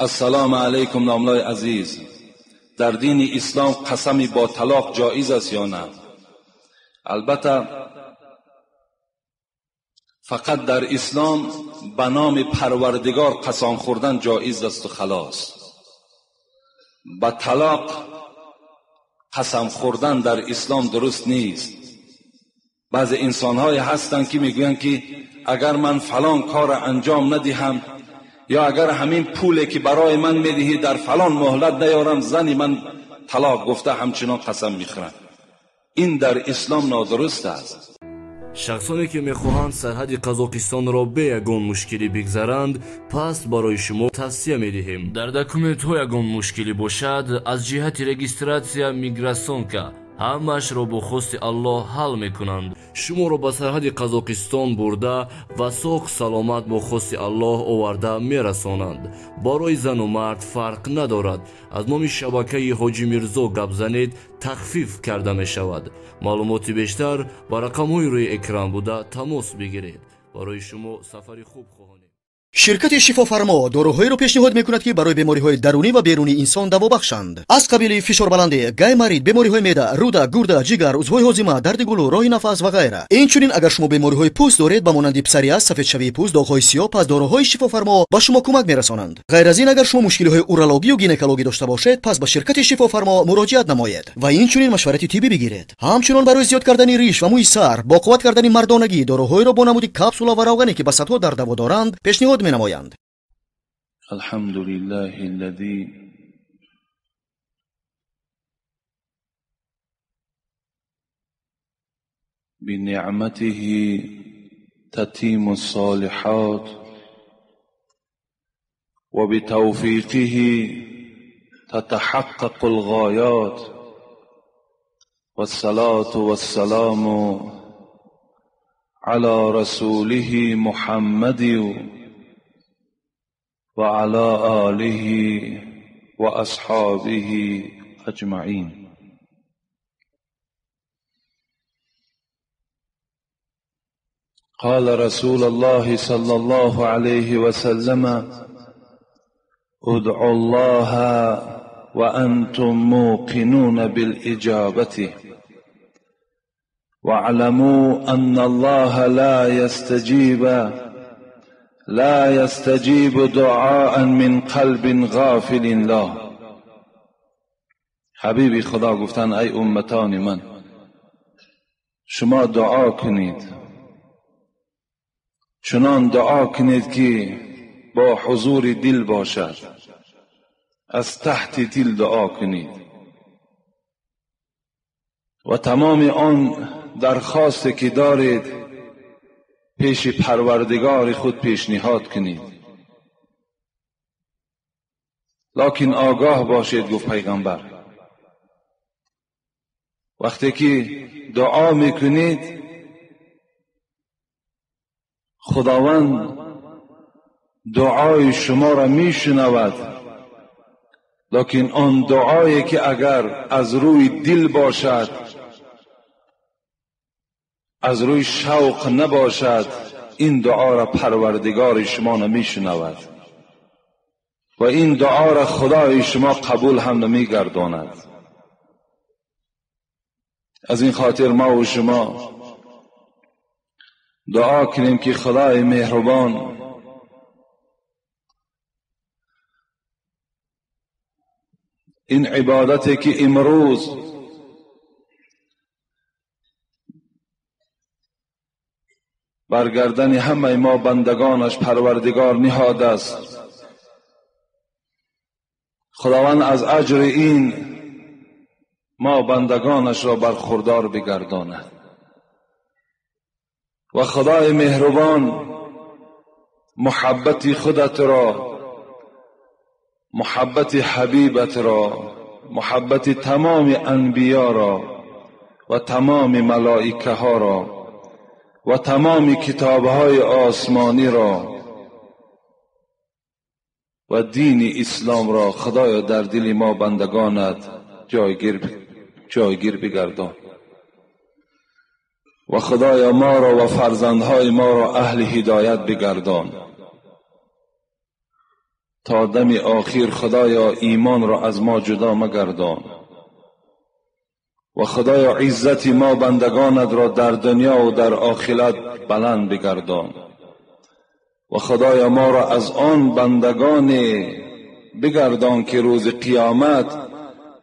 Ассалому алайкум домлаи азиз. Дар дини ислом қасами бо талоқ ҷоиз аст ё на? Албатта фақат дар ислом ба номи Парвардигор қасам хӯрдан ҷоиз аст ва халос. Ба талоқ қасам хӯрдан дар ислом дуруст нест. Баъзе инсонҳое ҳастанд ки мегӯянд ки агар ман фалон корро анҷом надиҳам ё агар ҳамин пуле ки барои ман медиҳӣ дар фалон муҳлат наёрам, зани ман талоқ гуфта ҳамчунон қасам мехӯранд. Ин дар ислом нодуруст аст. Шахсоне ки мехоҳанд сарҳади Қазоқистонро бе ягон мушкилӣ бигзаранд, пас барои шумо тавсия медиҳем. Дар документҳо ягон мушкилӣ бошад, аз ҷиҳати регистратсия миграсонка ҳамаашро бо хости Аллоҳ ҳал мекунанд. Шуморо ба сарҳади Қазоқистон бурда ва соғ саломат бо хости Аллоҳ оварда мерасонанд. Барои зану мард фарқ надорад. Аз номи шабакаи Ҳоҷи Мирзо гап занед, тахфиф карда мешавад. Маълумоти бештар ба рақамҳои рӯи экран буда тамос бигиред. Барои шумо сафари хуб хоҳонем. Ширкати Шифофармо доруҳоеро пешниҳод мекунад, ки барои бемориҳои дарунӣ ва берунии инсон даво бахшанд. Аз қабили фишорбаландӣ, гайморит, бемориҳои меъда, рӯда, гурда, ҷигар, узвҳои ҳозима, дарди гулӯ, роҳи нафас ва ғайра. Инчунин агар шумо бемориҳои пӯст доред, ба монанди псориаз, сафедшавии пӯст, доғҳои сиёҳ, пас доруҳои Шифофармо ба шумо кӯмак мерасонанд. Ғайр аз ин, агар шумо мушкилиҳои урологию гинекологӣ дошта бошед, пас ба ширкати Шифофармо муроҷиат намоед ва инчунин машварати тиббӣ бигиред. Ҳамчунон барои зиёд кардани риш ва мӯи сар, бо қувват кардани мардонагӣ, доруҳоеро бо намуди капсула ва равғане ки ба садҳо дард даво доранд, пешниҳод менамоянд. الحمد لله الذي بنعمته تتم الصالحات وبتوفيقه تتحقق الغايات، والصلاة والسلام على رسوله محمد وعلى آله وأصحابه أجمعين. قال رسول الله صلى الله عليه وسلم: ادعوا الله وأنتم موقنون بالإجابة، واعلموا أن الله لا يستجيب دعاء من قلب غافل له. حبیبی خدا گفتن ای امتان من، شما دعا کنید، چنان دعا کنید که با حضور دل باشد، از تحت دل دعا کنید و تمام آن درخواست که دارید پیش پروردگار خود پیشنهاد کنید. لکن آگاه باشید، گفت پیغمبر، وقتی که دعا میکنید خداوند دعای شما را میشنود، لکن آن دعایی که اگر از روی دل باشد، از روی شوق نباشد، این دعا را پروردگار شما نمیشنود و این دعا را خدای شما قبول هم نمیگرداند. از این خاطر ما و شما دعا کنیم که خدای مهربان این عبادتی که امروز بر گردن همه ما بندگانش پروردگار نهاد است، خداوند از اجر این ما بندگانش را برخوردار بگرداند و خدای مهربان محبت خودت را، محبت حبیبت را، محبت تمام انبیا را و تمام ملائکه ها را و تمام کتابهای آسمانی را و دین اسلام را خدایا در دل ما بندگانت جایگیر بگردان و خدایا ما را و فرزندهای ما را اهل هدایت بگردان. تا دم آخر خدایا ایمان را از ما جدا مگردان و خدایا عزت ما بندگانت را در دنیا و در آخرت بلند بگردان و خدایا ما را از آن بندگان بگردان که روز قیامت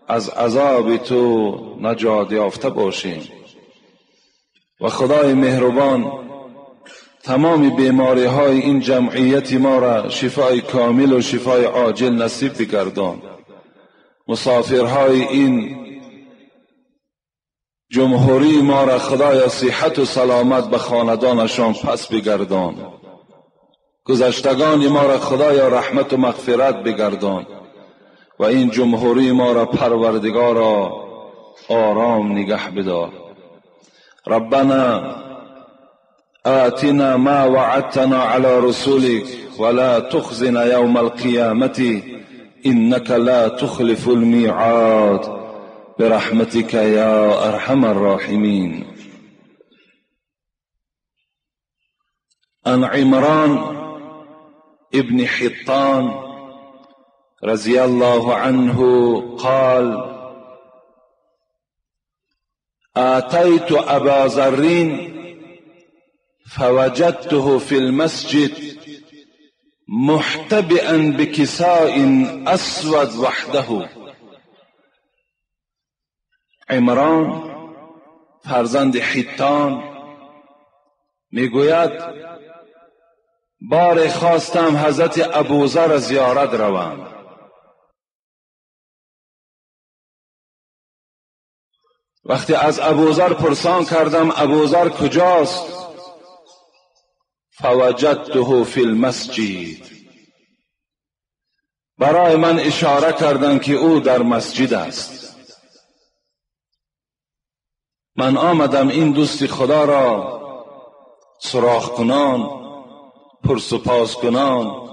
از عذاب تو نجات یافته باشیم. و خدای مهربان تمام بیماری های این جمعیت ما را شفای کامل و شفای عاجل نصیب بگردان. مسافرهای این جمهوری ما را خدای صحت و سلامت به خاندانشان پس بگردان. گذشتگان ما را خدایا رحمت و مغفرت بگردان و این جمهوری ما را پروردگارا آرام نگه بدار. ربنا آتنا ما وعدتنا على رسولك ولا تخزنا يوم القيامة إنك لا تخلف الميعاد برحمتك يا أرحم الراحمين. عن عمران ابن حطان رضي الله عنه قال: آتيت أبا ذر فوجدته في المسجد محتبئا بكساء أسود وحده. عمران فرزند حطان میگوید بار خواستم حضرت ابوذر زیارت روم. وقتی از ابوذر پرسان کردم ابوذر کجاست، فوجدته فی المسجد، برای من اشاره کردند که او در مسجد است. من آمدم این دوست خدا را سراغ کنان، پرس و پاس کنان،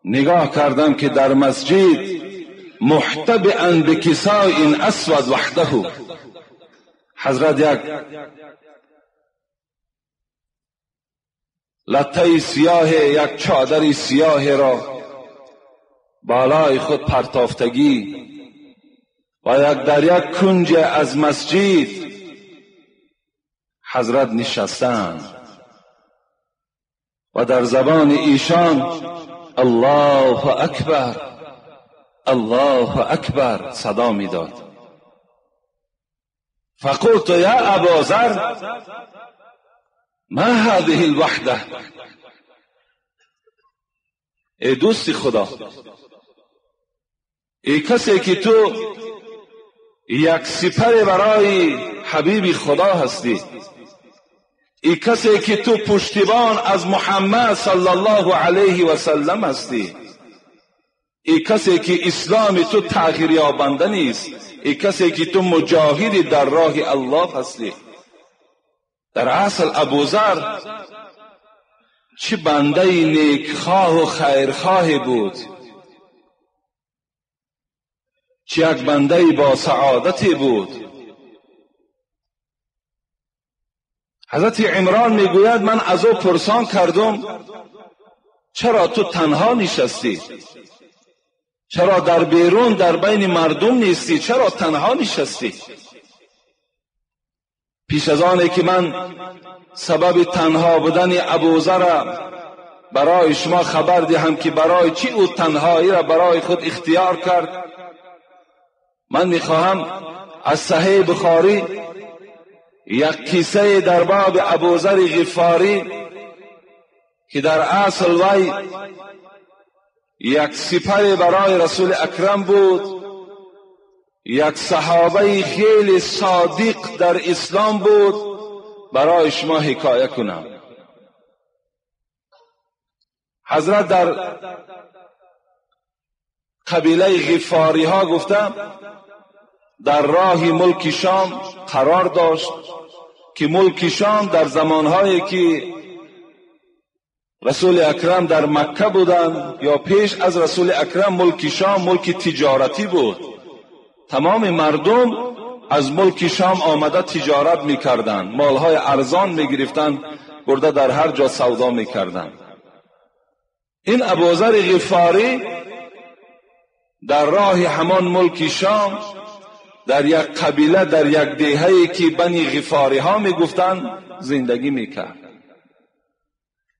نگاه کردم که در مسجد محتبئا بکساء اسود وحده، حضرت یک لطه سیاه، یک چادر سیاه را بالای خود پرتافتگی و یک در یک کنج از مسجد حضرت نشستند و در زبان ایشان الله اکبر الله اکبر صدا میداد. فقلت یا ابا ذر ما هذه الوحده، ای دوست خدا، ای کسی که تو یک سپر برای حبیب خدا هستی، ای کسی که تو پشتیبان از محمد صلی الله علیه و سلم هستی، ای کسی که اسلام تو تغییر یابنده نیست، ای کسی که تو مجاهد در راه الله هستی. در اصل ابوذر چه بنده نیکخواه و خیرخواه بود، چه یک بنده با سعادتی بود. حضرت عمران میگوید من از او پرسان کردم چرا تو تنها نشستی، چرا در بیرون در بین مردم نیستی، چرا تنها نشستی؟ پیش از آنه که من سبب تنها بودن ابوذر برای شما خبر دهم که برای چی او تنهایی را برای خود اختیار کرد، من میخواهم از صحیح بخاری یک قصه در باب ابوذر غفاری که در اصل وی یک سپر برای رسول اکرم بود، یک صحابه خیلی صادق در اسلام بود، برای شما حکایه کنم. حضرت در قبیله غفاری ها گفتم در راه ملک شام قرار داشت که ملک شام در زمانهایی که رسول اکرم در مکه بودند یا پیش از رسول اکرم، ملک شام ملک تجارتی بود. تمام مردم از ملک شام آمده تجارت میکردند، مالهای ارزان میگرفتند، برده در هر جا سودا میکردند. این ابوذر غفاری در راه همان ملک شام در یک قبیله، در یک دهه‌ای که بنی غفاری ها میگفتند زندگی میکرد.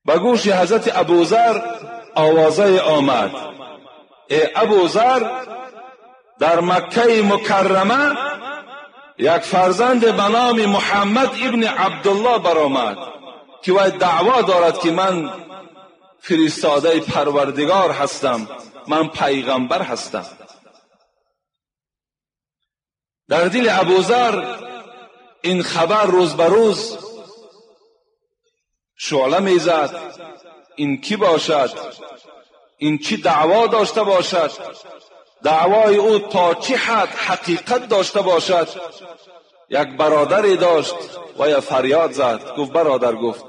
به گوش حضرت ابوذر آوازه آمد: ای ابوذر، در مکه مکرمه یک فرزند به نام محمد ابن عبدالله برآمد که وی دعوا دارد که من فرستاده پروردگار هستم، من پیغمبر هستم. در دل ابوذر این خبر روز به روز شعله میزد: این کی باشد؟ این چی دعوا داشته باشد؟ دعوای او تا چه حد حقیقت داشته باشد؟ یک برادری داشت و یا فریاد زد، گفت برادر، گفت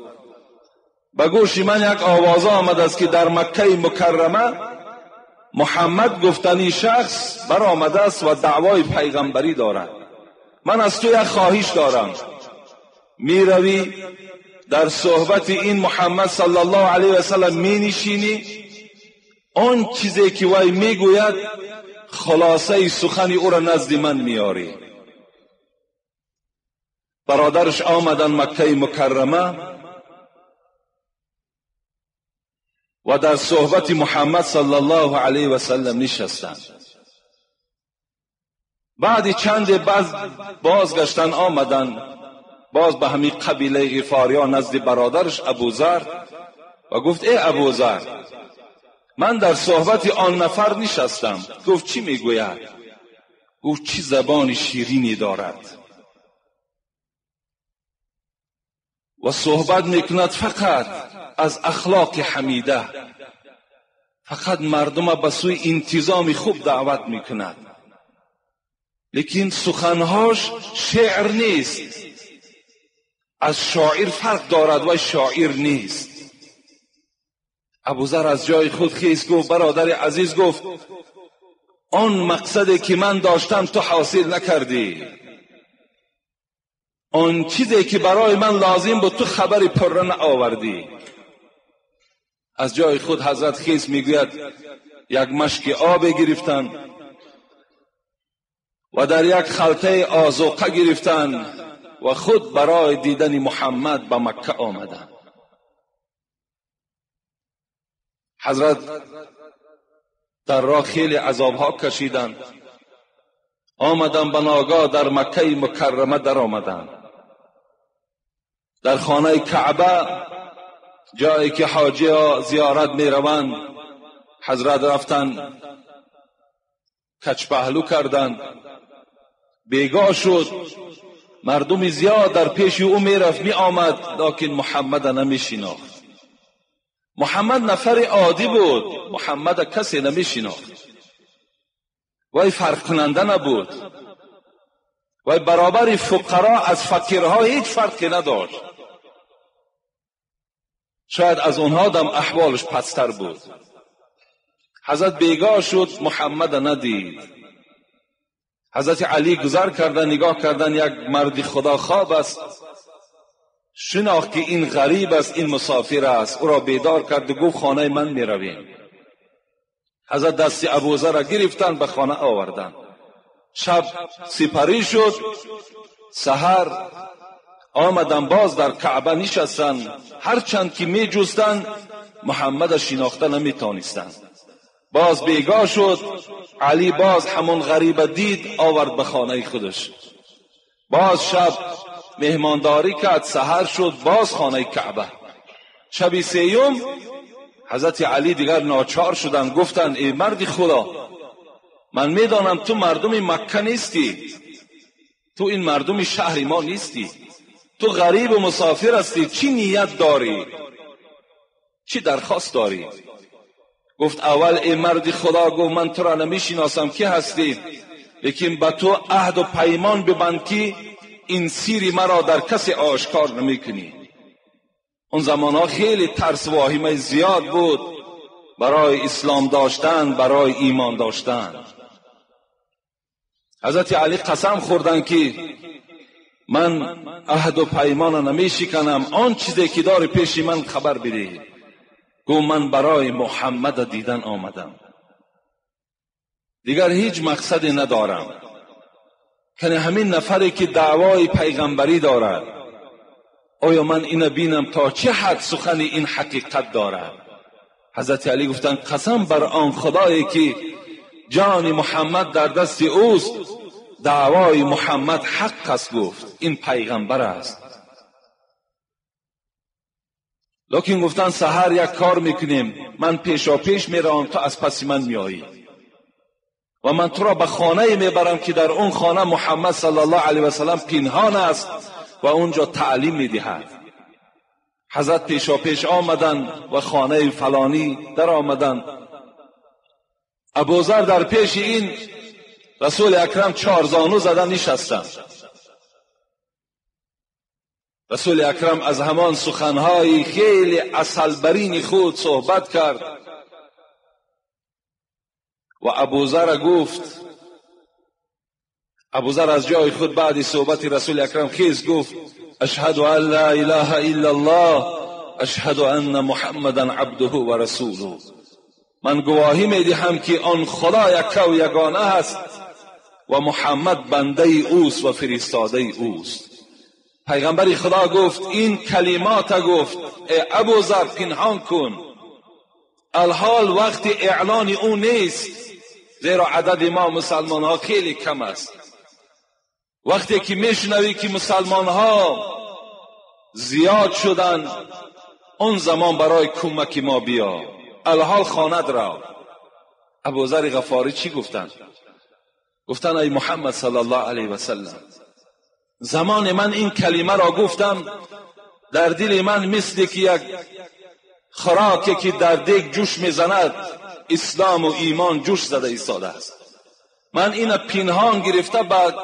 به گوش من یک آواز آمد است که در مکه مکرمه محمد گفتنی شخص برآمده است و دعوای پیغمبری دارد. من از تو یک خواهش دارم، میروی در صحبت این محمد صلی الله علیه و سلم می نشینی، آن چیزی که وی میگوید خلاصه سخن او را نزد من میاری. برادرش آمدن مکه مکرمه و در صحبت محمد صلی الله علیه و سلم نشستند. بعد چند بازگشتن آمدن باز به همین قبیله غفاریان نزد برادرش ابوذر و گفت ای ابوذر، من در صحبت آن نفر نشستم. گفت چی میگوید؟ گفت چی زبان شیرینی دارد و صحبت میکند فقط از اخلاق حمیده، فقط مردم به سوی انتظام خوب دعوت میکند، لیکن سخنهاش شعر نیست، از شاعر فرق دارد و شاعر نیست. ابوذر از جای خود خیست، گفت برادر عزیز، گفت آن مقصدی که من داشتم تو حاصل نکردی، آن چیزی که برای من لازم بود تو خبری پره نآوردی. از جای خود حضرت خیست، میگوید یک مشک آب گرفتن و در یک خلطه آذوقه گرفتن و خود برای دیدن محمد به مکه آمدند. حضرت در راه خیلی عذابها کشیدند، آمدن به ناگاه در مکه مکرمه در آمدند. در خانه کعبه جایی که حاجی ها زیارت می روند، حضرت رفتند کچ پهلو کردند. بیگاه شد، مردم زیاد در پیش او می رفت می آمد، لکن محمد نمی شناخت. محمد نفر عادی بود، محمد کسی نمی شناخت، وی فرق کننده نبود، وی برابر فقرا از فقیرها هیچ فرقی نداشت، شاید از اونها دم احوالش پستر بود. حضرت بیگاه شد، محمد ندید. حضرت علی گذر کردن، نگاه کردن، یک مرد خدا خواب است، شناخت که این غریب است، این مسافر است، او را بیدار کرد و گفت خانه من می رویم. حضرت دست ابوذر را گرفتن به خانه آوردن. شب سپری شد، سحر آمدن باز در کعبه نشستن، هرچند که می جستن محمد شناخته نمی تانستند. باز بیگاه شد، علی باز همون غریب دید، آورد به خانه خودش. باز شب مهمانداری کرد، سحر شد، باز خانه کعبه. شب سیوم حضرت علی دیگر ناچار شدند، گفتند ای مرد خدا، من میدانم تو مردم مکه نیستی، تو این مردم شهر ما نیستی، تو غریب و مسافر هستی، چی نیت داری، چی درخواست داری؟ گفت اول ای مرد خدا، گفت من تو را نمیشناسم، کی هستی؟ لیکن به تو عهد و پیمان ببند که این سیر مرا در کسی آشکار نمیکنی. اون زمانها خیلی ترس و واهمه زیاد بود برای اسلام داشتن، برای ایمان داشتن. حضرت علی قسم خوردن که من عهد و پیمان نمیشکنم، آن چیزی که داری پیش من خبر بده. گفت من برای محمد دیدن آمدم، دیگر هیچ مقصدی ندارم. که همین نفری که دعوای پیغمبری دارد، آیا من اینو بینم تا چه حد سخن این حقیقت دارد؟ حضرت علی گفتند قسم بر آن خدایی که جان محمد در دست اوست، دعوای محمد حق است. گفت این پیغمبر است. لکن گفتن سحر یک کار میکنیم، من پیشا پیش میروم، تو از پس من میایی و من تو را به خانه میبرم که در اون خانه محمد صلی الله علیه و سلم پنهان است و اونجا تعلیم میدهد. حضرت پیشا پیش آمدن و خانه فلانی در آمدن. ابوذر در پیش این رسول اکرم 4 زانو زدن نشستند. رسول اکرم از همان سخنهای خیلی عسلبرین خود صحبت کرد و ابوذر گفت، ابوذر از جای خود بعد صحبت رسول اکرم خیز گفت اشهد ان لا اله الا الله اشهد ان محمدا عبده و رسوله. من گواهی میدهم که آن خدا یک و یگانه است و محمد بنده اوست و فرستاده اوست. پیغمبر خدا گفت این کلمات گفت ای ابوذر پنهان کن، الحال وقت اعلان او نیست، زیرا عدد ما مسلمان ها خیلی کم است. وقتی که میشنوی که مسلمان ها زیاد شدن، اون زمان برای کمک ما بیا، الحال خواند را. ابوذر غفاری چی گفتن؟ گفتن ای محمد صلی الله علیه و سلم، زمان من این کلمه را گفتم، در دل من مثل که یک خوراکی که در دیگ جوش میزند، اسلام و ایمان جوش زده ایستاده است. من این پنهان گرفته به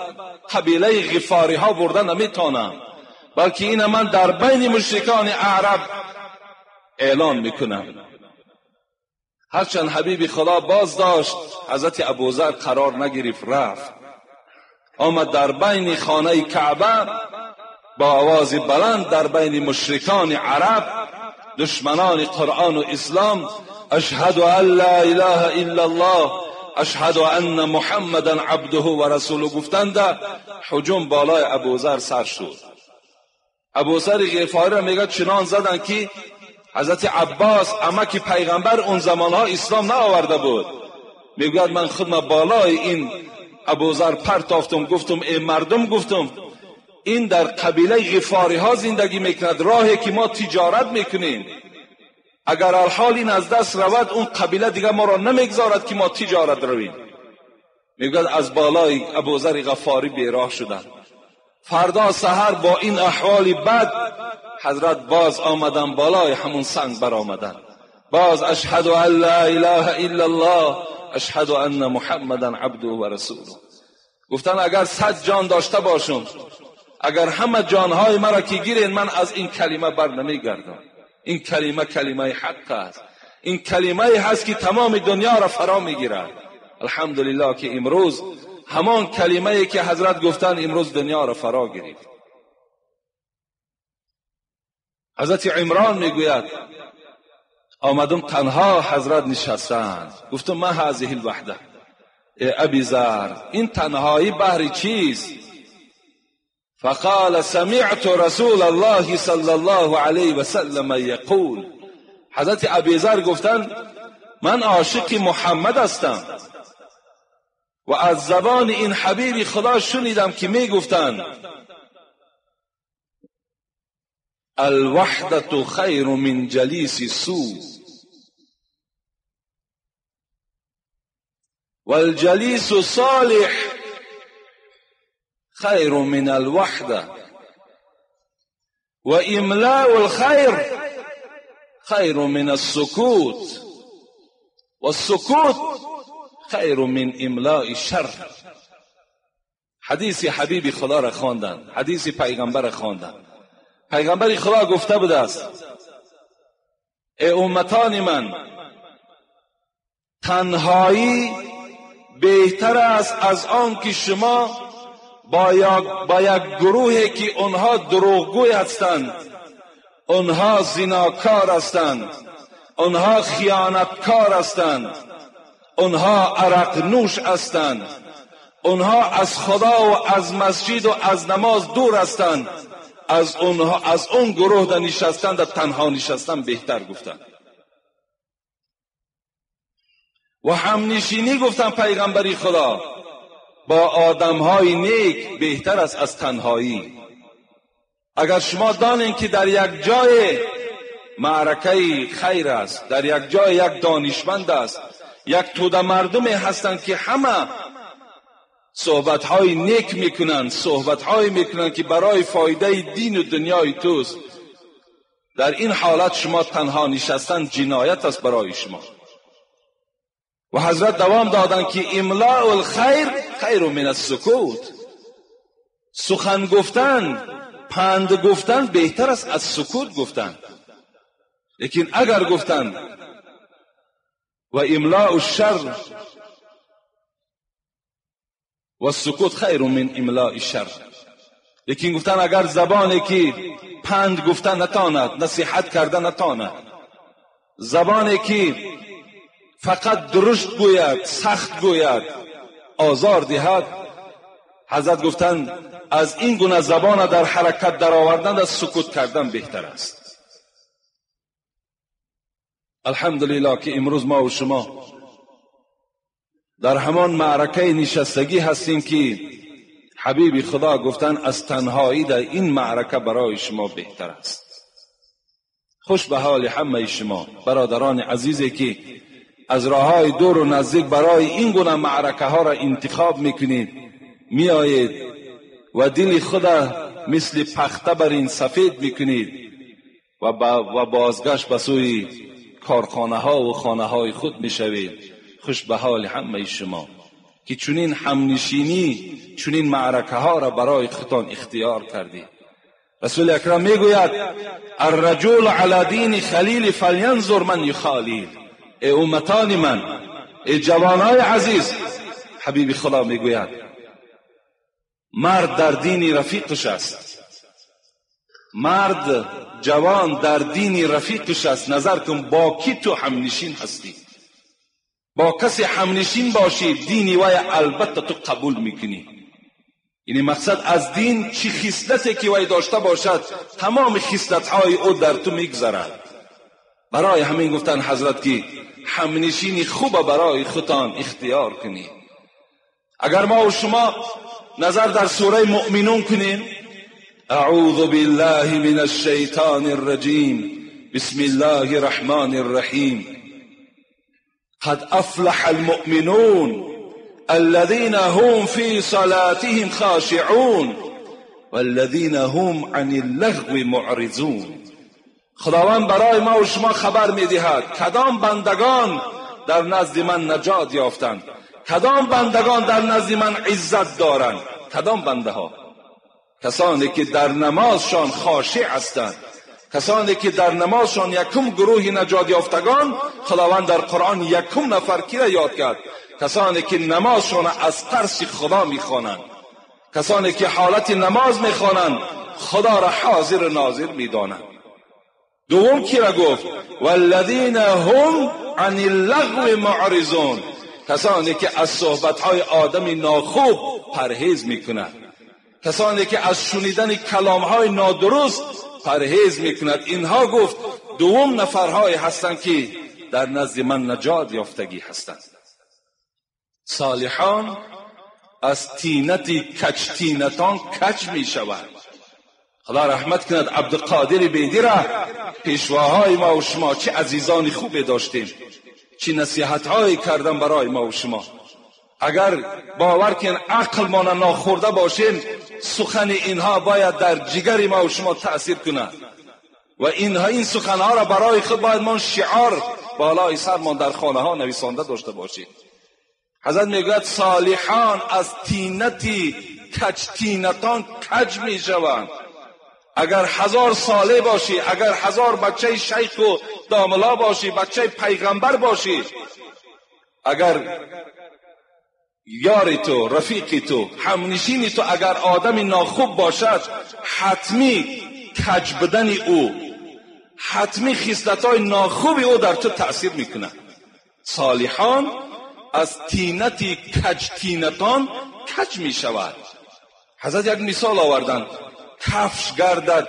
قبیله غفاری ها برده نمیتونم، بلکه این من در بین مشرکان اعرب اعلان میکنم. هرچند حبیب خدا باز داشت، حضرت ابوذر قرار نگرفت، رفت آمد در بین خانه کعبه با آواز بلند در بین مشرکان عرب، دشمنان قرآن و اسلام، اشهد ان لا اله الا الله اشهد ان محمدا عبده و رسوله گفتند. هجوم بالای ابوذر سر شد. ابوذر غفاری را میگه چنان زدن که حضرت عباس عمک پیغمبر اون زمانها اسلام نآورده بود، میگوید من خودم بالای این ابوذر پرتافتم، گفتم ای مردم، گفتم این در قبیله غفاری ها زندگی میکند، راهی که ما تجارت میکنیم، اگر الحال این از دست رود اون قبیله دیگه ما را نمیگذارد که ما تجارت رویم. میگوید از بالای ابوذر غفاری بیراه شدن. فردا سحر با این احوال بد حضرت باز آمدن بالای همون سنگ بر آمدن، باز اشهد ان لا اله الا الله اشهد ان محمدا عبده و رسوله. گفتن اگر 100 جان داشته باشم، اگر همه جانهای مرا که گیرین، من از این کلمه بر نمیگردم. این کلمه کلمه حق است، این کلمه هست که تمام دنیا را فرا میگیرد. الحمدلله که امروز همان کلمه که حضرت گفتن امروز دنیا را فرا گرفت. حضرت عمران میگوید آمدم تنها حضرت نشستند، گفتم ما هذه الوحده ای ابی ذر، این تنهایی بهر چیست؟ فقال سمعت رسول الله صلی الله علیه و سلم یقول. حضرت ابی ذر گفتند من عاشق محمد هستم و از زبان این حبیب خدا شنیدم که میگفتند الوحدة خیر من جلیس سوء والجلیس صالح خیر من الوحدة و املاء الخیر خیر من السکوت والسکوت خیر من املاء الشر. حدیث حبیب خدا را خواندن، حدیث پیغمبر را خواندن. پیغمبر خدا گفته بوده است ای امتان من، تنهایی بهتر است از آن که شما با یک گروهی که آنها دروغگوی هستند، آنها زناکار هستند، آنها خیانتکار هستند، آنها عرق نوش هستند، آنها از خدا و از مسجد و از نماز دور هستند. از اونها، از اون گروه در نشستن، در تنها نشستن بهتر گفتند. و همنشینی گفتن پیغمبری خدا با آدمهای نیک بهتر است از تنهایی. اگر شما دانین که در یک جای معرکه خیر است، در یک جای یک دانشمند است، یک توده مردمی هستند که همه صحبت‌های نیک میکنند، صحبت‌های میکنند که برای فایده دین و دنیای توست، در این حالت شما تنها نشستن جنایت است برای شما. و حضرت دوام دادند که املاء الخیر خیر من السکوت، سخن گفتن، پند گفتن بهتر است از سکوت گفتن. لیکن اگر گفتن و املاء الشر و سکوت خیر من املاء الشر، لیکن گفتن اگر زبانی که پند گفتن نتاند، نصیحت کردن نتاند، زبانی که فقط درشت گوید، سخت گوید، آزار دهد، حضرت گفتن از این گونه زبان در حرکت در آوردن از سکوت کردن بهتر است. الحمدلله که امروز ما و شما در همان معرکه نشستگی هستیم که حبیب خدا گفتن از تنهایی در این معرکه برای شما بهتر است. خوش به حال همه شما برادران عزیزی که از راههای دور و نزدیک برای این گونه معرکه ها را انتخاب میکنید، میآیید و دل خود مثل پخته بر این سفید میکنید و بازگشت به سوی کارخانه ها و خانه های خود میشوید. خوش به حال همه شما که چنین همنشینی، چنین معرکه ها را برای خودتان اختیار کردید. رسول اکرم میگوید الرجل علی دین خلیل فلینظر من یخالیل. ای امتان من، ای جوانای عزیز، حبیب خدا میگوید مرد در دین رفیقش است، مرد جوان در دین رفیقش است. نظر کن با کی تو همنشین هستی. با کسی همنشین باشی دینی وی البته تو قبول میکنی. یعنی مقصد از دین چی خصلتی که وی داشته باشد تمام خصلت‌های او در تو میگذرد. برای همین گفتن حضرت که همنشینی خوب برای خودتان اختیار کنی. اگر ما و شما نظر در سوره مؤمنون کنیم، اعوذ بالله من الشیطان الرجیم، بسم الله الرحمن الرحیم، قد افلح المؤمنون الذين هم في صلاتهم خاشعون والذين هم عن اللغو معرضون. خداوند برای ما و شما خبر میدهد کدام بندگان در نزد من نجات یافتند، کدام بندگان در نزد من عزت دارند. کدام بنده ها؟ کسانی که در نمازشان خاشع هستند، کسانی که در نمازشان یکم گروه نجات یافتگان. خداوند در قرآن یکم نفر کی را یاد کرد؟ کسانی که نمازشان از ترس خدا میخوانند، کسانی که حالت نماز میخوانند خدا را حاضر و ناظر میدانند. دوم کی را گفت؟ والذین هم عن اللغو معرضون، کسانی که از صحبت‌های آدم ناخوب پرهیز میکنند، کسانی که از شنیدن کلام‌های نادرست پرهیز میکند. اینها گفت دوم نفرهای هستند که در نزد من نجات یافتگی هستند. صالحان از تینت کج تینتان کج میشوند. خدا رحمت کند عبدالقادر بیدی را، پیشواهای ما و شما چه عزیزان خوبی داشتیم، چه نصیحت‌هایی کردن برای ما و شما. اگر باور کن عقل ما ناخورده باشیم، سخن اینها باید در جگر ما و شما تأثیر کند و اینها این سخنها را برای خود باید ما شعار بالای سرمان در خانه ها نویسانده داشته باشیم. حضرت میگوید صالحان از تینتی کج تینتان کج میشوند. اگر 1000 ساله باشی، اگر 1000 بچه شیخ و داملا باشی، بچه پیغمبر باشی، اگر یار تو، رفیق تو، همنشین تو اگر آدم ناخوب باشد، حتمی کج بدن او، ҳатмӣ хислатҳои нохуби ӯ дар ту таъсир мекунад. Солиҳон аз тинати каҷ тинатон каҷ мешавад. Ҳазрат як мисол оварданд: кафш гардад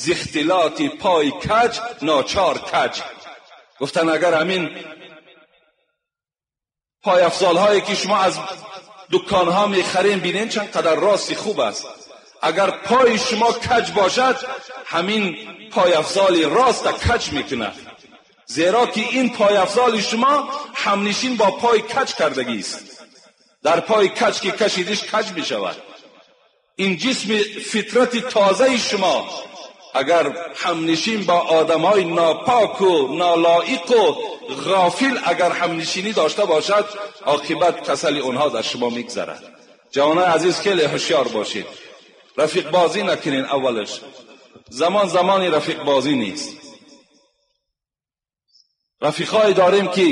зи ихтилоти пой каҷ ночор каҷ. Гуфтанд агар ҳамин пойафзолҳое ки шумо аз дуконҳо мехарем бинед чанд қадар рости хуб аст, агар пои шумо каҷ бошад ҳамин пойафзоли роста каҷ мекунад, зеро ки ин пойафзоли шумо ҳамнишин бо пой каҷ кардагист. Дар пой каҷ ки кашидиш каҷ мешавад. Ин ҷисми фитрати тозаи шумо агар ҳамнишин бо одамҳои нопоку нолоиқу ғофил агар ҳамнишинӣ дошта бошад, оқибат касали онҳо дар шумо мегзарад. Ҷавонони азиз, хеле ҳушёр бошед, рафиқбозӣ накунед. Аввалаш замон замони рафиқбозӣ нест. Рафиқҳое дорем ки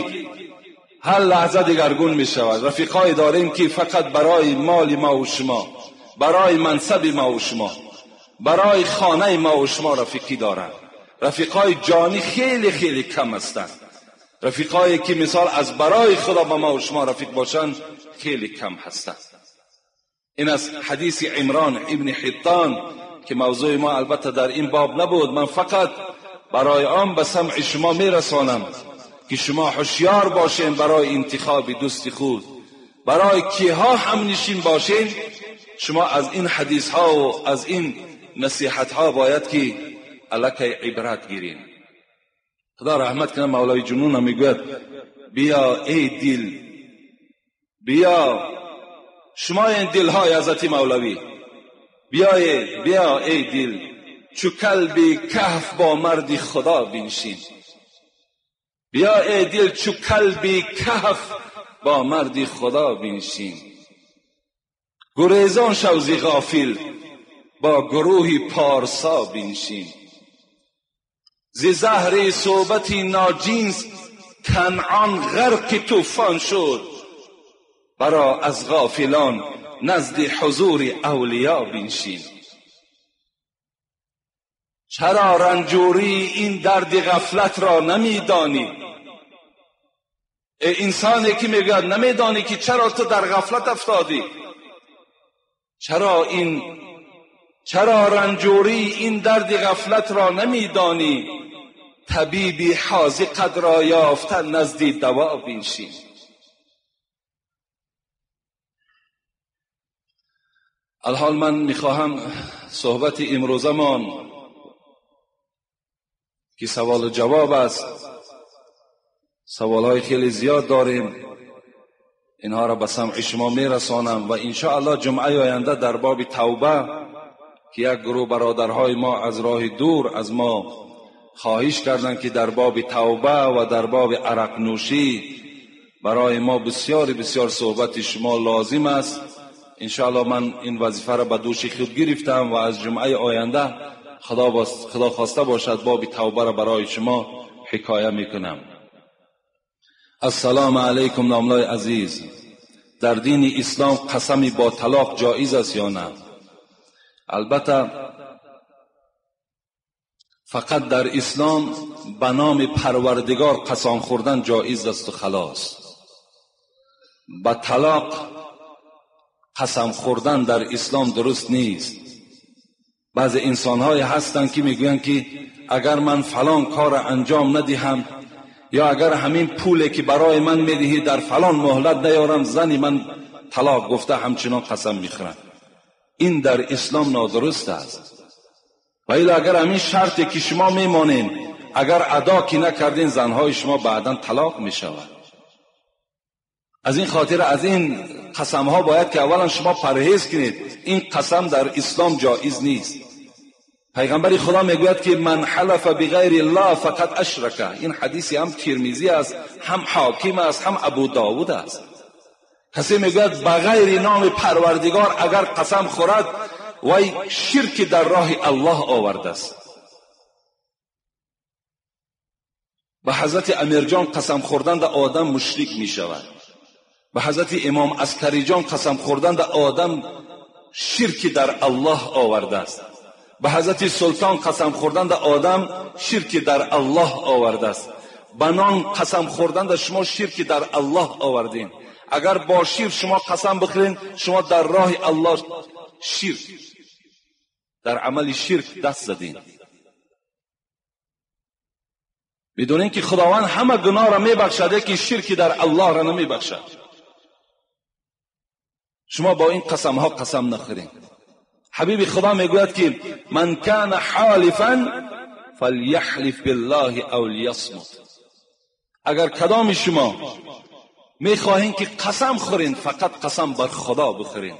ҳар лаҳза дигаргун мешавад. Рафиқҳое дорем ки фақат барои моли мо ва шумо, барои мансаби мо ва шумо, барои хонаи мо ва шумо рафиқӣ доранд. Рафиқҳои ҷонӣ хеле хеле кам ҳастанд. Рафиқҳое ки мисол аз барои худо ба мо ва шумо рафиқ бошанд хеле кам ҳастанд. Ин аз ҳадиси Имрон ибни Ҳиттон ки мавзӯи мо албатта дар ин боб набуд. Ман фақат барои он ба самъи шумо мерасонам ки шумо ҳушёр бошед барои интихоби дӯсти худ, барои киҳо ҳамнишин бошед. Шумо аз ин ҳадисҳо ва аз ин насиҳатҳо бояд ки аллакай ибрат гирем. Худо раҳмат кунад Мавлои Ҷунун мегӯяд: биё эй дил, биё шумо ин дилҳои ҳазрати Мавлавӣ, биёед, биё эй дил, чу калби каҳф бо марди Худо биншин. Биё эй дил, чу калби каҳф бо марди Худо биншин. Гурезон шав зи ғофил, бо гурӯҳи парсо биншин. Зи заҳри суҳбати ноҷинс Канъон ғарқи тӯфон шуд, баро аз ғофилон назди ҳузури авлиё биншин. Чаро ранҷурии ин дарди ғафлат ро намедонӣ? Эй инсоне ки мегӯяд намедонӣ ки чаро ту дар ғафлат афтодӣ? Чаро ранҷурии ин дарди ғафлат ро намедонӣ? Табиби ҳозиқат ро ёфта назди даво биншин. Алҳол ман мехоҳам суҳбати имрӯзамон ки саволу ҷавоб аст, саволҳои хеле зиёд дорем, инҳоро ба самъи шумо мерасонам ва иншоаллоҳ ҷумъаи оянда дар боби тавба ки як гурӯҳ бародарҳои мо аз роҳи дур аз мо хоҳиш карданд ки дар боби тавба ва дар боби арақнӯшӣ барои мо бисёр бисёр суҳбати шумо лозим аст. Иншоаллоҳ ман ин вазифаро ба дӯши худ гирифтам ва аз ҷумъаи оянда худо хоста бошад боби тавбаро барои шумо ҳикоя мекунам. Ассалому алайкум номлои азиз, дар дини ислом қасами бо талоқ ҷоиз аст ё на? Албатта фақат дар ислом ба номи парвардигор қасам хӯрдан ҷоиз аст ва халос. Ба талоқ қасам хӯрдан дар ислом дуруст нест. Баъзе инсонҳое ҳастанд ки мегӯянд ки агар ман фалон корро анҷом надиҳам ё агар ҳамин пуле ки барои ман медиҳӣ дар фалон муҳлат наёрам, зани ман талоқ гуфта ҳамчунон қасам мехӯранд. Ин дар ислом нодуруст аст. Ва ило агар ҳамин шарте ки шумо мемонед агар адо ки накардин, занҳои шумо баъдан талоқ мешавад. Аз ин хотир аз ин қасамҳо бояд ки аввалан шумо парҳез кунед. Ин қасам дар ислом ҷоиз нест. Пайғамбари Худо мегӯяд ки ман ҳалафа биғайри Аллоҳ фақад ашрака. Ин ҳадиси ҳам Тирмизӣ аст, ҳам Ҳоким аст, ҳам Абу Довуд аст. Касе мегӯяд ба ғайри номи Парвардигор агар қасам хӯрад, вай ширки дар роҳи Аллоҳ овардааст. Ба ҳазрати Амирҷон қасам хӯрдан да одам мушрик мешавад. Ба ҳазрати Имом Аскариҷон қасам хӯрдан да одам ширки дар Аллоҳ овардааст. به حضرت سلطان قسم خوردن در آدم شرک در الله آورده است. به نان قسم خوردن در شما شرک در الله آوردین. اگر با شیر شما قسم بخورین، شما در راه الله شرک، در عمل شرک دست زدین. میدونین که خداوند همه گناه را میبخشد که شرک در الله را نمیبخشد. شما با این قسم ها قسم نخورین. حبیب خدا میگوید که من کان حالفا فلیحلف بالله او لیصمت. اگر کدام شما میخواهین که قسم خورین، فقط قسم بر خدا بخورین،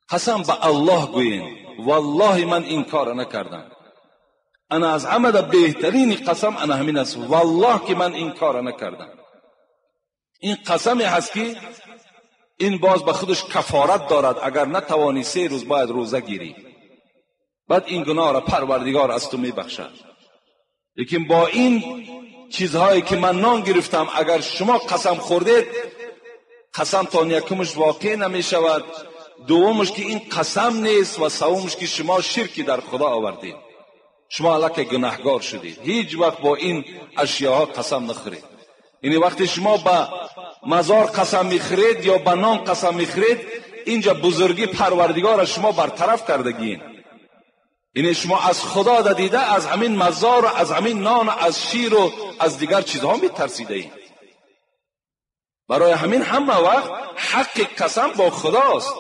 قسم به الله گویین والله من این کار نکردم. انا از همه بهترین قسم انا همین است، والله که من این کار نکردم. این قسمی هست که این باز به خودش کفارت دارد. اگر نتوانی 3 روز باید روزه گیری، بعد این گناه را پروردگار از تو میبخشد. لیکن با این چیزهایی که من نان گرفتم، اگر شما قسم خوردید، قسم تا یکمش واقع نمی شود، دومش که این قسم نیست، و سومش که شما شرکی در خدا آوردید، شما الکی گناهگار شدید. هیچ وقت با این اشیاها قسم نخورید. یعنی وقتی شما به مزار قسم میخورید یا به نان قسم میخورید، اینجا بزرگی پروردگار شما برطرف کردگین. یعنی شما از خدا دیده، از همین مزار و از همین نان و از شیر و از دیگر چیزها میترسیده اید. برای همین همه وقت حق قسم با خداست.